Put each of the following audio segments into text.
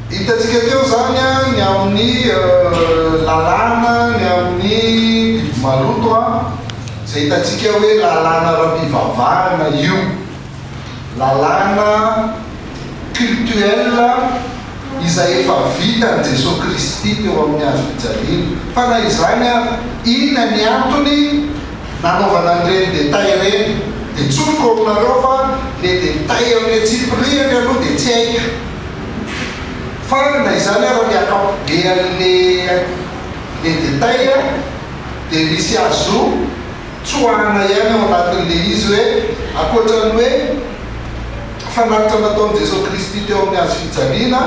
Hitantsika teo izany ny amin'ny lalàna, ny amin'ny biby maloto, izay hitantsika hoe lalàna ara-pivavahana io. Lalàna cultuel izay efa vitan'i Jesoa Kristy teo amin'ny hazo fijaliana. Fa na izany ary, inona ny antony nanaovana an'ireny détail ireny? Dia tsoriko aminareo fa le détail amin'ny antsipirihany aloha dia tsy haiko. Fa na izany ary ny ankapobean'le le détail dia misy azo tsoahana ihany ao anatin'ilay izy hoe ankoatra ny hoe fanatitra nataon'i Jesoa Kristy teo amin'ny hazo fijaliana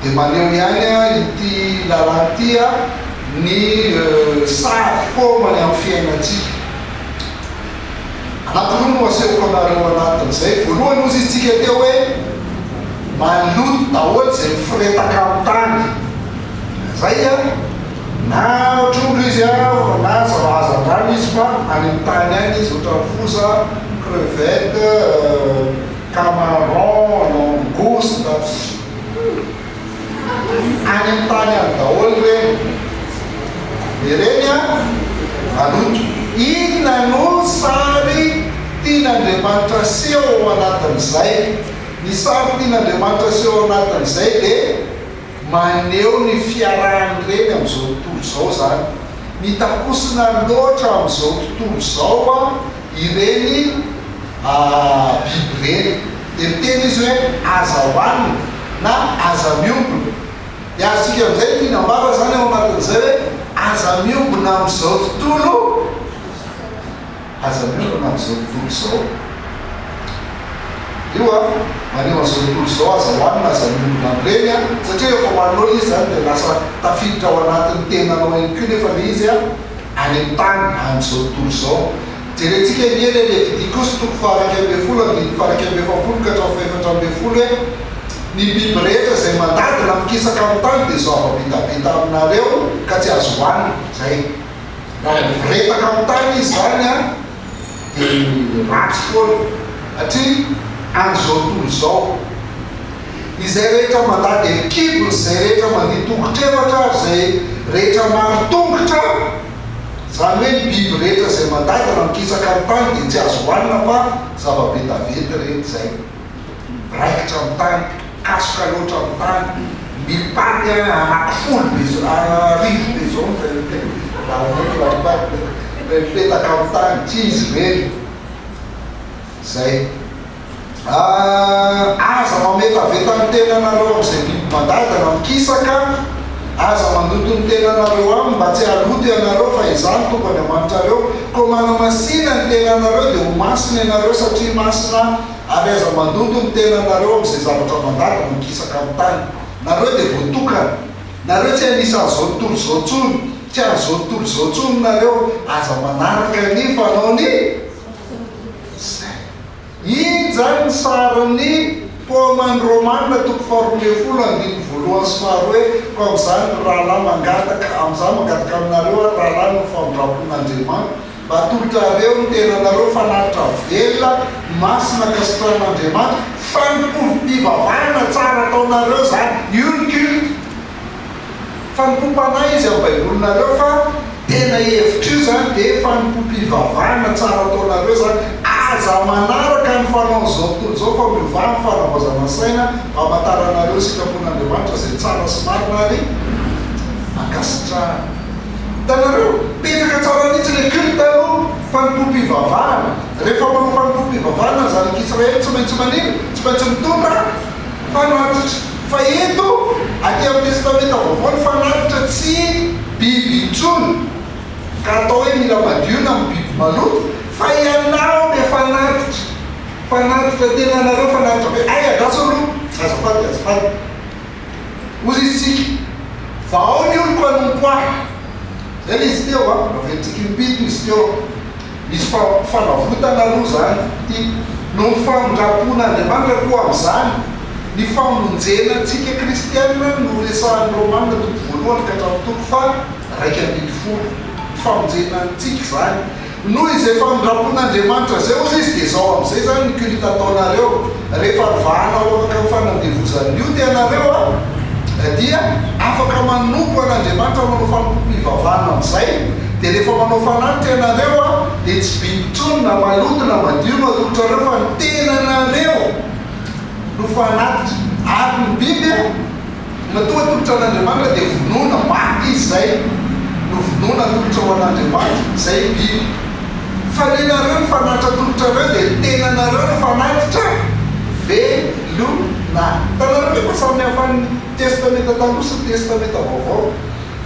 dia maneho ihany ity lalàna ity ny sary paomany amin'ny fiainantsika. Anankiroa no asehoko anareo anatin'izay. Voalohany hozy isika teo hoe maloto daholo izay miforetaka amin'ny tany. Izay an! Na trondro izy an, na hazandrano izy fa any amin'ny tany any izy ohatran'ny foza, crevette, camaron, langouste, any amin'ny tany any daholo ireny. Ireny an, maloto. Inona no sary tian'Andriamanitra aseho ao anatin'izay? Ny sary tian'Andriamanitra aseho ao anatin'izay dia. Maneho ny fiarahan'ireny amin'izao tontolo izao izany. Mitakosina loatra amin'izao tontolo izao ireny biby ireny. Dia miteny izy hoe aza hohanina na aza miombona. Dia azontsika amin'izay ny tiana ambara izany ao anatin'izay hoe aza miombona amin'izao tontolo. Aza miombona amin'izao tontolo izao. Io an, maneho an'izao tontolo izao, aza hohanina, aza miombona amin'ireny an, satria rehefa hohaninao ilay izy izany dia lasa tafiditra ao anatin'ny tenanao ihany koa nefa ilay izy an, any amin'ny tany, an'izao tontolo izao. Jerentsika anie ilay Levitikosy toko faha-11 andininy faha-41 ka hatramin'ny faha-14 hoe, Ny biby rehetra izay mandady na mikisaka amin'ny tany dia zava-betaveta aminareo ka tsy azo hohanina. Izay. Raha mivoretaka amin'ny tany izy izany an, dia ratsy foana, satria an'izao tontolo izao. Izay rehetra mandady amin'ny kibony, izay rehetra mandia tongotr'efatra ary izay rehetra marin-tongotra, izany hoe ny biby rehetra izay mandady na mikisaka amin'ny tany dia tsy azo hohanina fa zava-betaveta ireny izay. Miraikitra amin'ny tany, mikasoka loatra amin'ny tany, mipaty anaky folo be arivo be izao ny raha omeko raha mipaty ilay mipetaka amin'ny tany, tsy izy ireny. Izay. Aza mametaveta ny tenanareo amin'izay biby mandady na mikisaka, aza mandoto ny tenanareo aminy mba tsy haloto ianareo, fa Izaho no Tompo Andriamanitrareo. Koa manamasina ny tenanareo dia ho masina ianareo, satria masina Aho. Ary aza mandoto ny tenanareo amin'izay zavatra mandady na mikisaka amin'ny tany. Nareo dia voatokana. Nareo tsy anisan'izao tontolo izao intsony. Tsy an'izao tontolo izao intsony nareo. Aza manaraka ny fanaon'ny izay. Iny izany ny sarin'ny poeman'ny Romana toko faharoa ambin'ny folo andininy voalohany sy faharoa hoe, Koa amin'izany, ry rahalahy, mangataka, amin'izany mangataka aminareo aho, ry rahalahy, noho ny famindram-pon'Andriamanitra, Mba atolotrareo ny tenanareo fanatitra velona, masina ankasitrahan'Andriamanitra, fanompoam-pivavahana tsara ataonareo izany, io ny culte, fanompoam-panahy izy amin'ny baibolinareo fa tena hevitro io izany dia fanompoam-pivavahana tsara ataonareo izany, aza manaraka ny fanaon'izao tontolo izao fa miovà amin'ny fanavaozana saina mba hamantaranareo ny sitrapon'Andriamanitra izay tsara sy marina ary ankasitrahana. Hitanareo? Mipetraka tsara mihitsy ilay culte aloha, fanompoam-pivavahana. Rehefa manao fanompoam-pivavahana ny zanak'Israely tsy maintsy manino? Tsy maintsy mitondra fanatitra. Fa eto, aty amin'ny Testamenta Vaovao ny fanatitra tsy biby intsony, ka atao hoe mila madio na amin'ny biby maloto, fa ianao ilay fanatitra. Fanatitra tenanareo, fanatitra be. Hay, andraso aloha. Azafady, azafady. Hozy izy tsika, Vahao ny oloko hanompo ahy. Zay le izy teo a, averintsika impito izy teo. Misy fanavotana aloha zany ity. Noho ny famindram-pon'Andriamanitra koa amin'izany, ny famonjena antsika kristiana no resahan'ny Romana toko voalohany ka hatramin'ny toko faha 11. Ny famonjena antsika izany. Noho izay famindram-pon'Andriamanitra izay, hozy izy, dia izao amin'izay izany ny culte ataonareo, rehefa nivahana ho afaka amin'ny fanandevozan'ny ota ianareo, dia afaka manompo an'Andriamanitra manao fanompoam-pivavahana amin'izay, dia rehefa manao fanatitra ianareo dia tsy biby intsony na maloto na madio no atolotrareo fa ny tenanareo no fanatitra, ary ny biby matoa atolotra an'Andriamanitra dia vonoina, maty izy izay no vonoina atolotra ho an'Andriamanitra, izay biby. Fa nenareo ny fanatitra atolotrareo dia ny tenanareo no fanatitra velona. Hitanareo ve fa samy hafa ny Testamenta Taloha sy ny Testamenta Vaovao?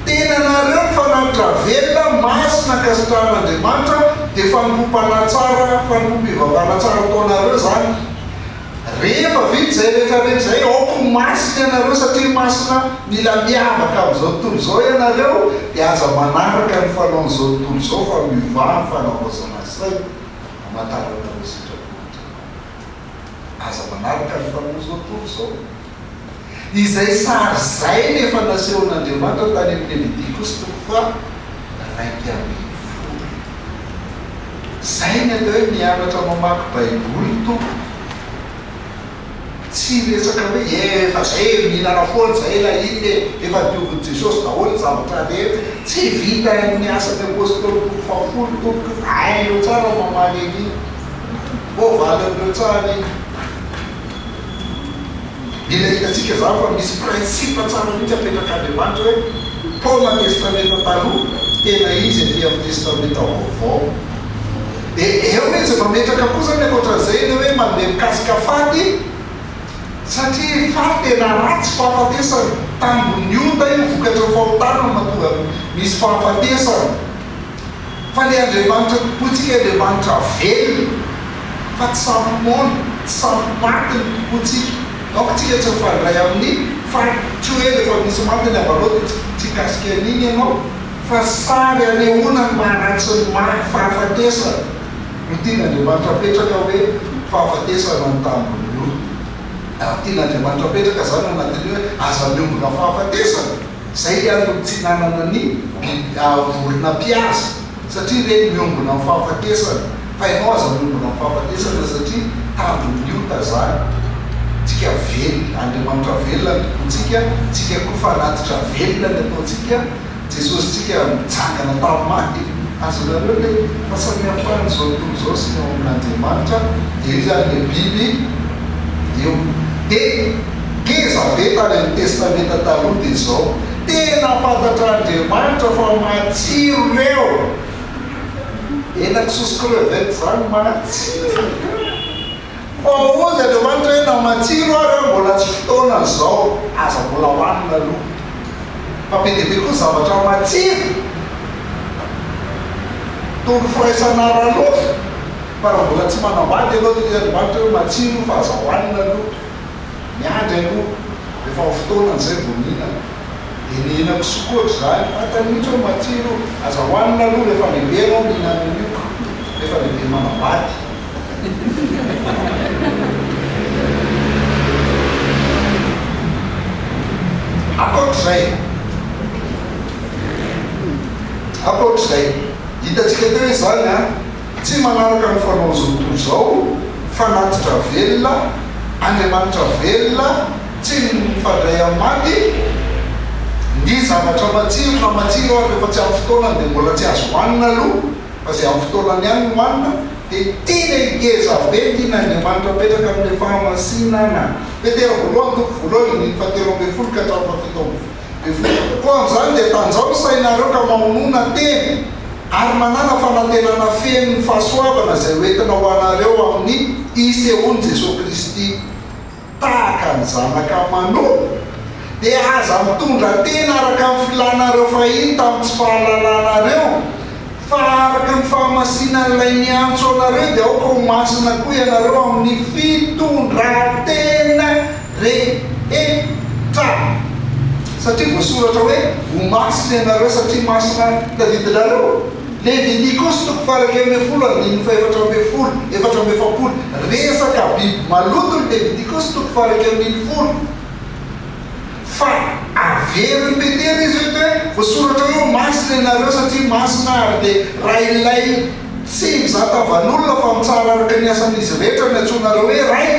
Tenanareo ny fanatitra velona, masina, ankasitrahan'Andriamanitra, dia fanompoam-panahy tsara, fanompoam-pivavahana tsara ataonareo izany. Rehefa vita izay rehetra rehetra izay, aoka ho masina ianareo, satria masina mila miavaka amin'izao tontolo izao ianareo, dia aza manaraka ny fanaon'izao tontolo izao fa miovà ny fanavaozana saina, hamantaranareo sitrapon'Andriamanitra. Aza manaraka ny fanaon'izao tontolo izao. Izay sary izay no efa nasehon'Andriamanitra tany amin'ny Levitikosy toko faha 11. Izay ny atao hoe mianatra mamaky Baiboly tompoko. Tsy resaka hoe efa zay e, mihinana foana zay na inona e, efa diovin'i Jesosy daholo ny zavatra rehetra. Tsy vitan'ny asan'ny Apostoly toko fahafolo tompoko io fa hainao tsara ny mamaly an'iny. Voavalin'ireo tsara iny. Mila hitantsika izany fa misy principe tsara mihitsy apetrak'Andriamanitra hoe taona Testamenta Taloha, tena izy aty amin'ny Testamenta Vaovao. Dia eo izy mametraka koa izany ankoatran'izay ilay hoe mandeha mikasika faty, satria faty tena ratsy, fahafatesana, tambin'ny ota io, vokatry ny fahotana no mahatonga misy fahafatesana. Fa le Andriamanitra tompointsika Andriamanitra velona fa tsy sampy moana, tsy sampy maty ny tompointsika. Donc tsika tsy mifandray amin'ny faty, tsy hoe rehefa misy maty ny havanao dia tsy tsy hikasika an'iny ianao fa sary anehoana ny maha ratsy ny maha fahafatesana no tian'Andriamanitra apetraka hoe fahafatesana ny tambin'ny ota. Ary tian'Andriamanitra apetraka zany ao anatin'io hoe aza miombona fahafatesana. Zay antony tsy nanana ny biby vorona mpihaza satria ireny miombona amin'ny fahafatesana fa ianao aza miombona amin'ny fahafatesana satria tambin'ny ota zany. Tsika velona, Andriamanitra velona ny Tompontsika, tsika koa fanatitra velona ny ataontsika, Jesosy tsika nitsangana tamin'ny maty, azonareo le fahasamihafana izao tontolo izao sy ny ao amin'Andriamanitra, dia io zany le biby io. Dia. Ngeza be tany amin'ny Testamenta Taloha dia izao, tena fantatr'Andriamanitra fa matsiro ireo henakisoa sy crevette izany, matsiro. Fa hozy Andriamanitra hoe na matsiro ary aho mbola tsy fotoana izao, aza mbola hohanina aloha. Fa be dia be koa zavatra matsiro, toy ny firaisana ara-nofo, fa raha mbola tsy manambady ianao dia hoy Andriamanitra hoe matsiro io fa aza hohanina aloha. Miandry aloha, rehefa ao fotoanany izay vao mihinana. Dia ny henakisoa koa ohatr'izany, fantany mihitsy hoe matsiro io, aza hohanina aloha rehefa lehibe ianao mihinana an'io ka, rehefa lehibe manambady. Ankoatr'izay, ankoatr'izay, hitantsika teo hoe izany an. Tsy manaraka ny fanaon'izao tontolo izao, fanatitra velona, Andriamanitra velona, tsy mifandray amin'ny maty, ny zavatra matsiro na matsiro ary rehefa tsy amin'ny fotoanany dia mbola tsy azo hohanina aloha, fa izay amin'ny fotoanany ihany no hohanina, dia tiana higeza be tian'Andriamanitra apetraka amin'ilay fahamasinana. Petera voalohany toko voalohany andininy fahatelo ambin'ny folo ka hatramin'ny fahafito ambin'ny folo. Koa amin'izany dia tanjao ny sainareo ka mahonona tena. Ary manàna fanantenana feno ny fahasoavana izay ho entina ho anareo amin'ny hisehoan'i Jesoa Kristy tahaka ny zanaka manompo, dia aza mitondra tena araka ny filanareo fahiny tamin'ny tsy fahalalanareo, fa araka ny fahamasinan'ilay niantso anareo dia aoka ho masina koa ianareo amin'ny fitondran-tena rehetra. Satria voasoratra hoe, Ho masina ianareo satria masina Aho. Tadidinareo? Levitikosy toko faha-11 andininy faha-14, 44. Resaka biby maloto ny Levitikosy toko faha-11. Fa averin'i Petera izy eto hoe, voasoratra hoe, Ho masina ianareo satria masina Aho, ary dia raha ilay tsy mizaha tavan'olona fa mitsara araka ny asan'izy rehetra no iantsoanareo hoe Ray.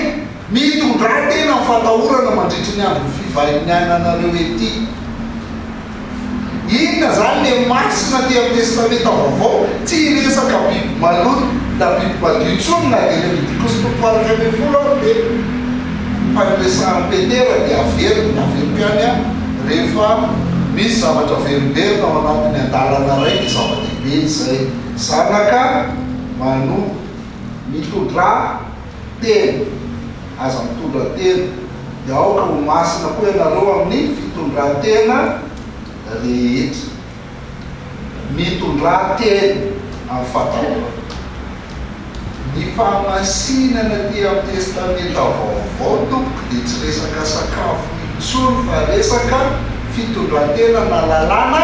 Mitondrà tena amin'ny fatahorana mandritry ny andron'ny fivahiniananareo ety. Inona izany le masina aty amin'ny Testamenta Vaovao? Tsy hiresaka biby maloto na biby madio intsony na dia Levitikosy toko faha 11 ary dia fa ny resahan'i Petera dia averiny, averiko ihany an, rehefa misy zavatra averimberina ao anatin'ny andalana iray dia zava-dehibe izay. Zanaka manompo. Mitondrà tena. Aza mitondra tena. Dia aoka ho masina koa ianareo amin'ny fitondran-tena rehetra. Mitondrà tena amin'ny fatahorana. Ny fahamasinana aty amin'ny Testamenta Vaovao tompoko dia tsy resaka sakafo intsony fa resaka fitondran-tena na lalàna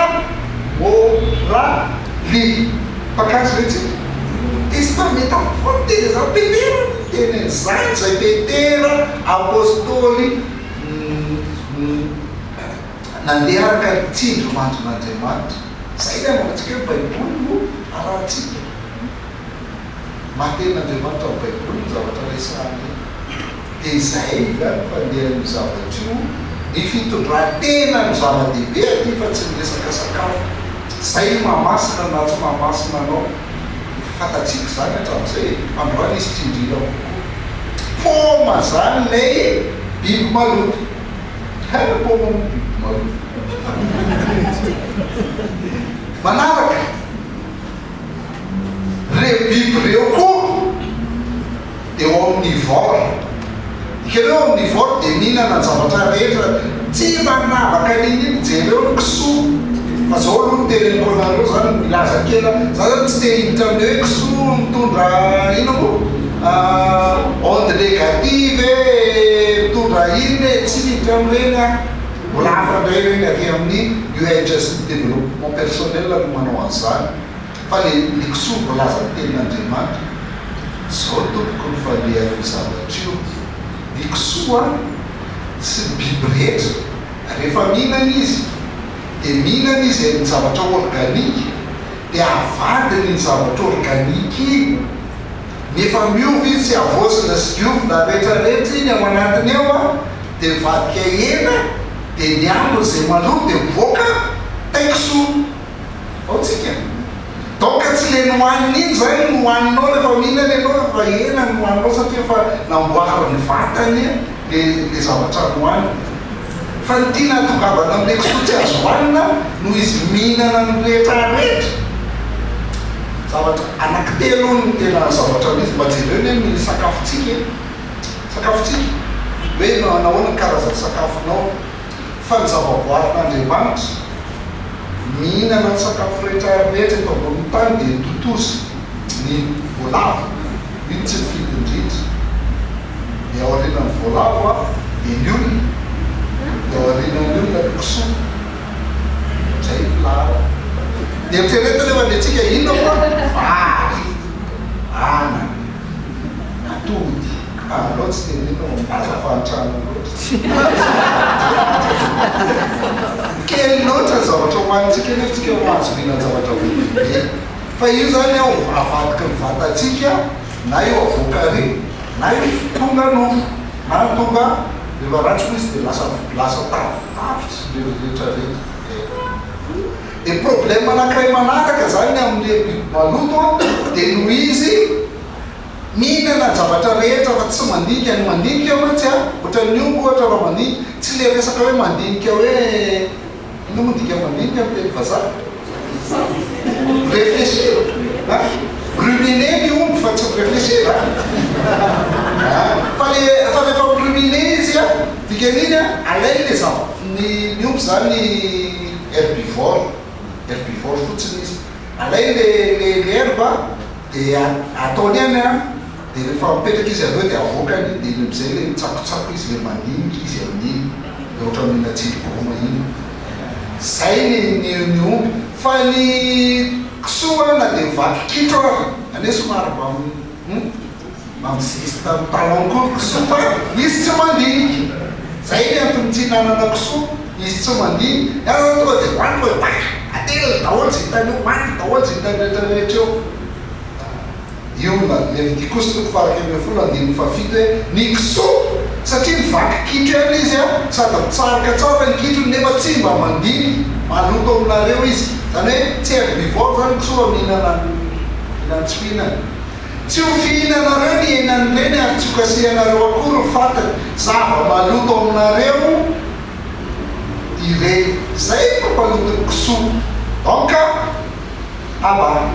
môraly. Mpaka azy ve tsika? Testamenta Vaovao no tena izany. Petera no niteny an'izany, izay Petera apostoly nandeha araka ny tsindrimandrin'Andriamanitra. Izay ilay anaovantsika hoe Baiboly no arahantsika. Maha tenin'Andriamanitra ny Baiboly ny zavatra resahana eto. Dia izay izany ny fandehan'io zavatra io. Ny fitondran-tena no zava-dehibe aty fa tsy ny resaka sakafo. Izay no mahamasina na tsy mahamasina anao. Efa fantatsika izany hatramin'izay e. Fa androany izy tsindriana kokoa. Paoma izany ilay biby maloto. Hay ny paoma moa biby maloto. Manaraka. Reo biby reo koa dia omnivore. Dikany hoe omnivore dia mihinana ny zavatra rehetra, tsy manavaka n'inon'inona, jereo ny kisoa, fa zao aloha no teneniko anareo zany, milaza kely aho, za zany tsy te hiditra amin'le hoe kisoa mitondra inona moa onde négative e, mitondra inona e, tsy miditra amin'ireny aho, mbola hafa indray ireny aty amin'ny New Age sy ny développement personnel no manao an'izany. Fa le le kisoa voalazan'ny tenin'Andriamanitra. Zao tompoko ny falehan'io zavatra io. Ny kisoa sy ny biby rehetra rehefa mihinana izy dia mihinana izy ny zavatra organique dia avadiny iny zavatra organique iny nefa miova izy tsy havaozina sy diovina rehetra rehetra iny ao anatiny ao an dia mivadika hena dia ny ambiny izay maloto dia mivoaka tai-kisoa. Ao tsika. Donc tsy le nohanina iny zany no hohaninao rehefa mihinana ianao fa hena no hohaninao satria efa namboarin'ny vatany le le zavatra nohanina. Fa ny tiana hatongavana amle kisoa tsy azo hohanina noho izy mihinana ny rehetra rehetra. Zavatra anankitelo hono no tena zavatra misy. Mba jereo anie ny sakafontsika e. Sakafontsika. Hoe nahoana ny karazan'ny sakafonao. Fa ny zavaboarin'Andriamanitra, mihinana ny sakafo rehetra rehetra eto ambonin'ny tany dia ny totozy, ny voalavo, io no tsy mifidy indrindra. Ny aorianan'ny voalavo dia ny olona, ny aorianan'ny olona ny kisoa. Izay ny filaharana. Dia eritrereto anefa ny antsika inona moa? Vary, anana, atody. Aleo tsy tenenina fa milaza fahantrana loatra. Kely loatra ny zavatra hohanintsika nefa tsika mahazo mihinan-javatra be dia be. Fa io zany ao avadiky ny vatantsika na io avoaka ary na io tonga nofo na tonga rehefa ratsy moa izy dia lasa lasa tavitavy sy ny rehetra rehetra. Dia problème anankiray manaraka zany amin'ilay biby maloto dia noho izy Mihinana ny zavatra rehetra fa tsy mandinika, ny mandinika mantsy a, ohatran'ny omby ohatra raha mandinika, tsy le resaka hoe mandinika hoe inona moa ny dikan'ny mandinika amin'ny teny vazaha? Réfléchir a, ruminer ny omby fa tsy mi-réfléchir a, fa le fa rehefa mi-ruminer izy a, dikan'iny a, alainy le zava, ny ny omby zany herbivore, herbivore fotsiny izy, alainy le le le herbe Dia ataony any an, dia rehefa mipetraka izy avy eo dia avoakany, dia iny amin'izay ilay mitsakotsako izy, ilay mandinika izy amin'iny, ilay ohatran'ny mihinan-tsilo goma iny. Izay ny ny ny omby. Fa ny kisoa na dia mivaky kitro ary, anie somary mba hum, mba mizesta amin'ny talon koa ny kisoa fa izy tsy mandinika. Izay ny antony tsy ihinanana kisoa, izy tsy mandinika. Ny azy zany tonga dia hohaniko e, bah! Ateliny daholo izay hitany eo, hohaniny daholo izay hitany rehetra rehetra eo. Io na Levitikosy toko faha-11 andininy fahafito hoe, Ny kisoa! Satria mivaky kitro ihany izy a, sady mitsarika tsara ny kitrony nefa tsy mba mandiny maloto aminareo izy. Izany hoe tsy herbivore izany ny kisoa fa mihinana ny mihinana tsy fihinana. Tsy ho fihinanareo ny henan'ireny ary tsy ho kasihanareo akory ny fatiny. Zava-maloto aminareo ireny. Izay no mampaloto ny kisoa. Donc, Aba.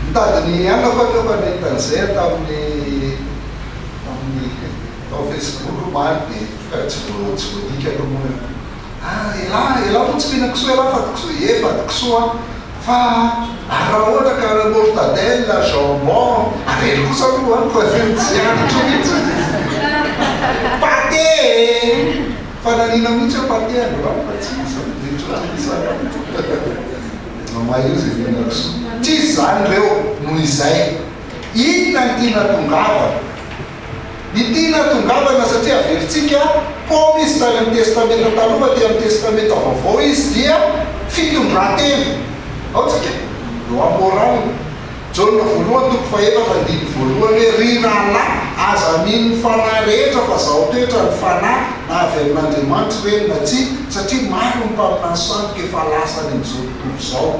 Nitady ny anona koa teo fa nahita an'izay aho tamin'ny tamin'ny tao Facebook omaly dia fa tsy voa tsy voadika aloha moa io. Ah elah elah moa tsy mihina kisoa elah fady kisoa, ie fady kisoa aho fa ary raha ohatra ka mortadelle, jambon, ary ireny kosa aloha hohaniko fa ireny tsy aniko mihitsy. Pâté e! Fa nanina mihitsy aho pâté androany fa tsy sandwich ohatran'ny isan'andro. Mamaha io izay mihina kisoa. Tsisy izany ireo noho izay. Inona ny tiana tongavana? Ny tiana tongavana satria averintsika, paoma izy tany amin'ny testamenta taloha fa aty amin'ny testamenta vaovao izy dia fitondran-tena. Ao tsika? Loi morale. Jaona voalohany toko fahefatra andininy voalohany hoe, Ry rahalahy, aza mino ny fanahy rehetra fa zahao toetra ny fanahy na avy amin'Andriamanitra ireny na tsia, satria maro ny mpaminany sandoka efa lasa any amin'izao tontolo izao.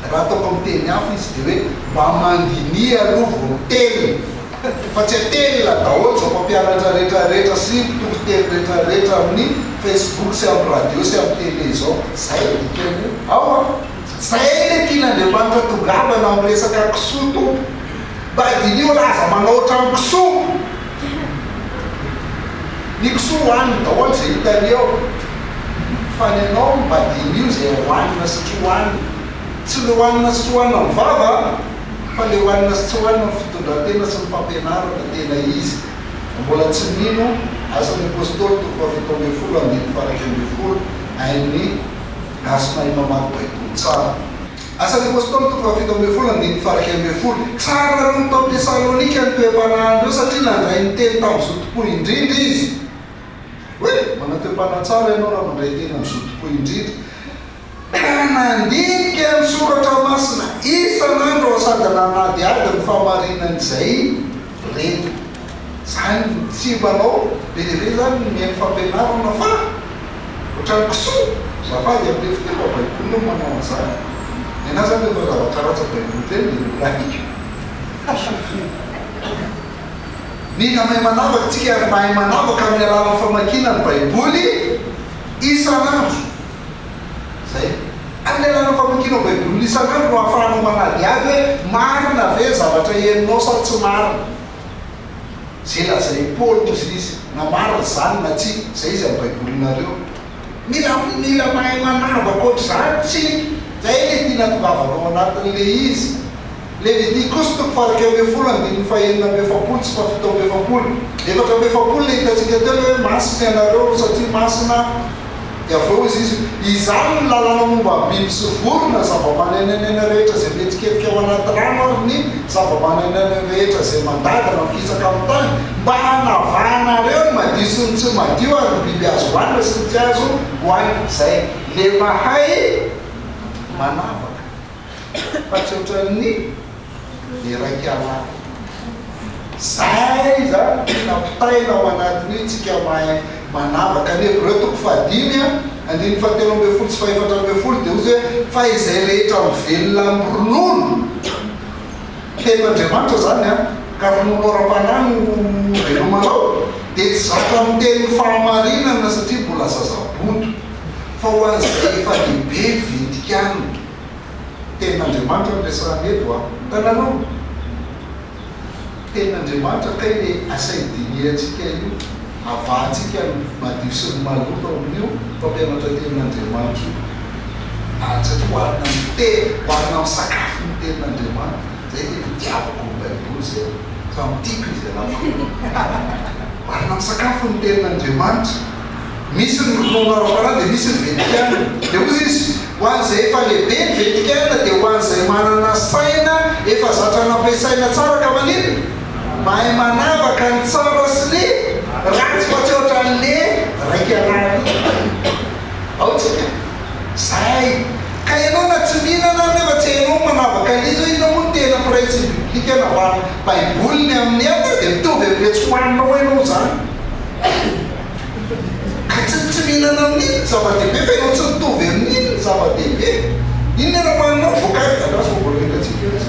Raha ataoko amin'ny teny hafa izy dia hoe mba mandiniha aloha vao mitelina fa tsy atelina daholo izao mpampianatra rehetra rehetra sy mpitory teny rehetra rehetra amin'ny facebook sy amin'ny radio sy amin'ny tele izao. Izay no dikan'io. Ao an! Zay le tian'Andriamanitra tongavana amin'ny resaka kisoa Tompo. Mba diniho lah aza manao ohatran'ny kisoa. Ny kisoa hohaniny daholo izay hitany eo. Fa ny anao mba diniho izay hohanina sy tsy hohanina. Tsy le hohanina sy tsy hohanina amin'ny vava fa le hohanina sy tsy hohanina amin'ny fitondran-tena sy ny fampianarana tena izy. Raha mbola tsy mino, Asan'ny Apostoly toko faha 17 andininy faha 11 hain'ny. Gasy mahay mamaky baiboly tsara. Asan'ny Apostoly toko faha 17 andininy faha 11. Tsara noho ny tao Tesalonika ny toe-panahin'ireo satria nandray ny teny tamin'ny zotom-po indrindra izy. Hoe, manana toe-panahy tsara ianao raha mandray teny amin'ny zotom-po indrindra. Ka nandinika ny Soratra Masina isan'andro aho sady nanadihady ny fahamarinan'izay reny. Zany tsy manao be dia be zany ny mihaino fampianarana fa ohatran'ny kisoa, azafady amle fiteny fa baiboly no manao an'izany, nenaha zany rehefa zavatra ratsy ny baiboly teny dia norahiko. Mila mahay manavaka tsika ary mahay manavaka amin'ny alalan'ny famakiana ny baiboly isan'andro. Zay. Amin'ny alalan'ny famakianao baiboly isan'andro no ahafahanao manadihady hoe marina ve ny zavatra henonao sa tsy marina. Ze lazain'i Paoly ozy izy, na marina izany na tsia, zay izy amin'ny baibolinareo. Mila mila mahay manavaka ohatr'izany tsika, zay le tiana tongavana ao anatin'le izy. Levitikosy toko faha-11 andininy faha-46 sy faha-47. 44 le hitantsika teo le hoe masina ianareo satria masina aho. Dia avy eo hozy izy, Izany no lalàna momba ny biby sy vorona, ny zava-manenenena rehetra izay mihetsiketsika ao anaty rano ary ny zava-manenenena rehetra izay mandady na mikisaka amin'ny tany, mba hanavahanareo ny madio sy ny tsy madio ary ny biby azo hohanina sy ny tsy azo hohanina. Izay le mahay manavaka fa tsy ohatran'ny. Iraika lahy. Zay zany tena ampitaina ao anatin'io tsika mahay manavaka ny Hebreo toko fahadimy andininy fahatelo ambin'ny folo sy fahefatra ambin'ny folo dia hozy hoe fa izay rehetra mivelona amin'ny ronono, tenin'Andriamanitra zany an, ka ronono ara-panahy no velomanao dia tsy zatra miteny ny fahamarinana satria mbola zazabodo fa ho an'izay efa lehibe ny ventik'anina. Tenin'Andriamanitra no resahana eto a! Hitanareo? Tenin'Andriamanitra kay le asainy dinihantsika io, avahantsika ny madio sy ny maloto ao amin'io mpampianatra tenin'Andriamanitra io. Ary satria oharina amin'ny teny, oharina amin'ny sakafo ny tenin'Andriamanitra. Zay tena itiavako ny baiboly zay. Samy tiako izy angamba. Oharina amin'ny sakafo ny tenin'Andriamanitra. Misy ny ronono ara-panahy dia misy ny vetikana. Dia hozy izy, Ho an'izay efa lehibe ny vetikana dia ho an'izay manana saina efa zatra nampiasaina tsara ka maninona? Mahay manavaka ny tsara sy ny ratsy fa tsy ohatran'le raika rano iny. Ao tsika? Zay. Ka ianao na tsy mihinana ary nefa tsy hainao manavaka an'izy hoe inona moa no tena principe biblique na baiboly ny amin'ny entana dia mitovy amin'ilay tsy hohaninao ianao izany. mihinana amin'iny no zava-dehibe fa ianao tsy mitovy amin'iny no zava-dehibe. Inona no hohaninao? Voankazo? Andraso fa mbola ho hitantsika eo izy.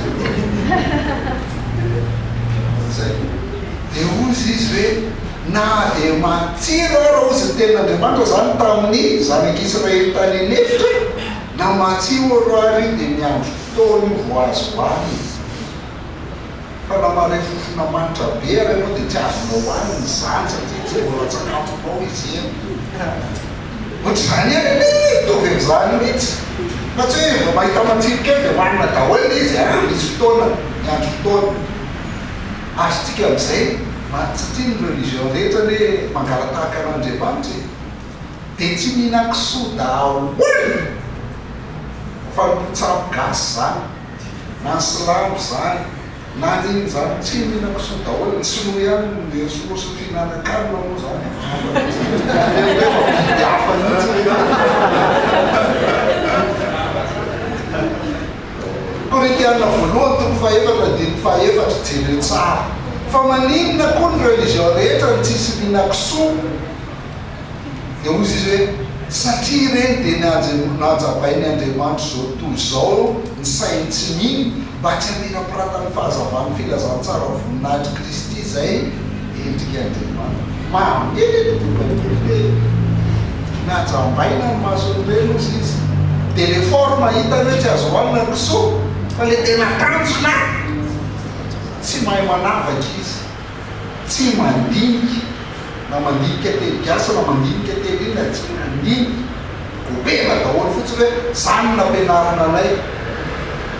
Zay. Dia hozy izy hoe, Na dia matsiro ara hozy ny tenin'Andriamanitra izany tamin'ny zanak'Israely tany an'efitra, na matsiro ary io dia miandry fotoana io vao azo hohanina. Fa na mahare fofona manitra be ary ianao dia tsy azonao hohanina izany satria tsy mbola tsakafonao izy iny. Ohatr'izany ihany anie e, mitovy amin'izany mihitsy. Fa tsy hoe vao mahita matsiro kely dia hohanina daholo ilay izy, aa misy fotoana, miandry fotoana. Azontsika amin'izay, satria ny religion rehetra anie mangala-tahaka an'Andriamanitra e. Dia tsy mihinan-kisoa daholo fa ny mpitsabo gasy izany. Na ny silamo izany, na ny inona izany, tsy mihinan-kisoa daholo, ny sinoa ihany no ny sinoa sy ny fihinanan-kanina moa izany hafahafa mihitsy, ireny hoe efa biby hafa mihitsy ireny. Korintiana voalohany toko fahefatra andininy fahefatra, jereo tsara. Fa maninona koa ny religion rehetra no tsisy mihinan-kisoa? Dia hozy izy hoe, Satria ireny dia nanjabain'ny Andriamanitr'izao tontolo izao ny sain'ny tsy mino, mba tsy hamirapiratan'ny fahazavan'ny filazantsara voninahitr'i Kristy izay endrik'Andriamanitra. Mampety ity Baiboly ity e! Najambaina ny mason'ireny, hozy izy. Dia ilay forme hitany hoe tsy azo hohanina ny kisoa, fa ilay tena tanjona, tsy mahay manavaka izy. Tsy mandinika, na mandinika teny gasy na mandinika teny inona, tsy mandinika. Gobena daholo fotsiny hoe zany no nampianarina anay.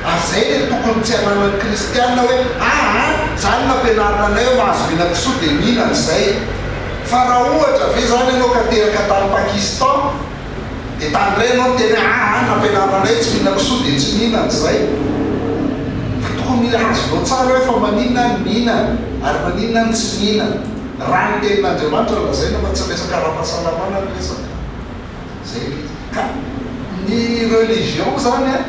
Ary zay le tokony tsy ananan'ny kristiana hoe aa zany no nampianarina anay hoe mahazo mihinan-kisoa dia mihinana izay. Fa raha ohatra ve zany ianao ka teraka tany Pakistan, Dia tany indray ianao niteny hoe aa nampianarina anay tsy mihinan-kisoa dia tsy mihinana izay. Fa tokony mila azonao tsara hoe fa maninona aho no mihinana ary maninona aho no tsy mihinana. Raha ny tenin'Andriamanitra no lazaina fa tsy resaka ara-pahasalamana ny resaka. Izay ilay izy. Ka ny religion izany an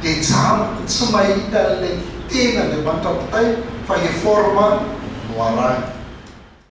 dia jamba, tsy mahita an'ilay tena Andriamanitra ampitainy fa ilay forme no arahiny.